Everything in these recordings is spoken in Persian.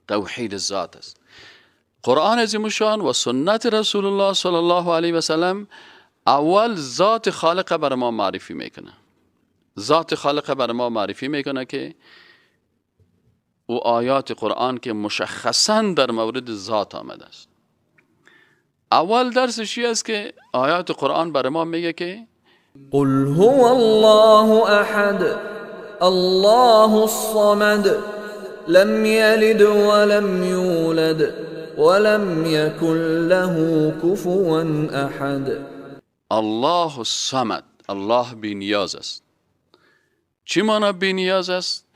توحید ذات است. قرآن عظیم شان و سنت رسول الله صلی الله علیه و سلم اول ذات خالق بر ما معرفی میکنه. ذات خالق بر ما معرفی میکنه که او آیات قرآن که مشخصا در مورد ذات آمده است. اول درسش است که آیات قرآن بر ما میگه که قل هو الله احد الله الصمد لم یلد ولم یولد ولم یکن له کفوا احد. الله الصمد، الله بی نیاز است. چی معنی بی نیاز است؟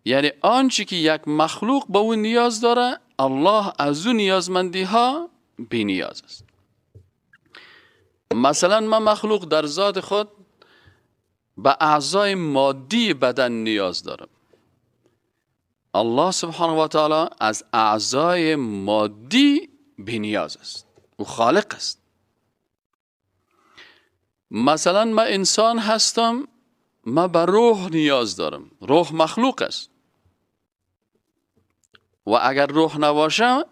یعنی آنچه که یک مخلوق به او نیاز داره، الله از او نیازمندی ها بی نیاز است. مثلا من مخلوق در ذات خود به اعضای مادی بدن نیاز دارم. الله سبحانه و تعالی از اعضای مادی بی نیاز است، او خالق است. مثلا من انسان هستم، من به روح نیاز دارم، روح مخلوق است و اگر روح نباشه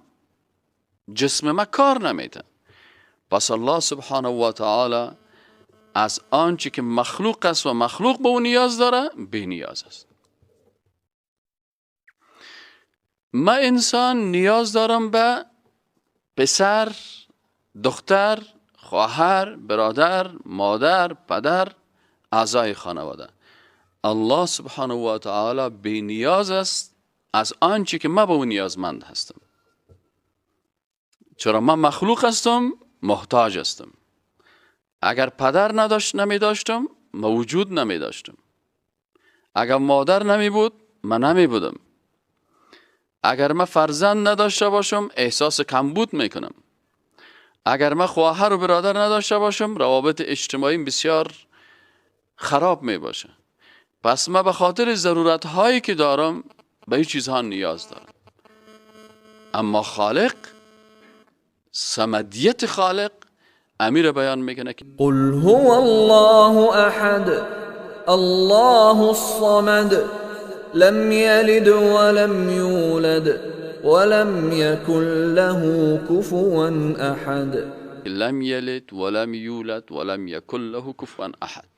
جسم من کار نمیده. پس الله سبحانه و تعالی از آنچه که مخلوق است و مخلوق به او نیاز داره بی نیاز است. من انسان نیاز دارم به پسر، دختر، خواهر، برادر، مادر، پدر، اعضای خانواده. الله سبحانه و تعالی بی نیاز است از آنچه که من به او نیازمند هستم. چرا من مخلوق هستم، محتاج هستم. اگر پدر نداشت نمی داشتم، موجود نمی داشتم. اگر مادر نمی بود، من نمی بودم. اگر من فرزند نداشته باشم، احساس کمبود میکنم. اگر من خواهر و برادر نداشته باشم، روابط اجتماعی بسیار خراب می باشه. پس من به خاطر ضرورت هایی که دارم به این چیزها نیاز دارم. اما خالق، صمدیت خالق امیر بیان میکنه که قل هو الله احد الله الصمد لم یلد ولم یولد ولم یکن له کفوا احد. لم یلد ولم یولد ولم یکن له کفوا احد.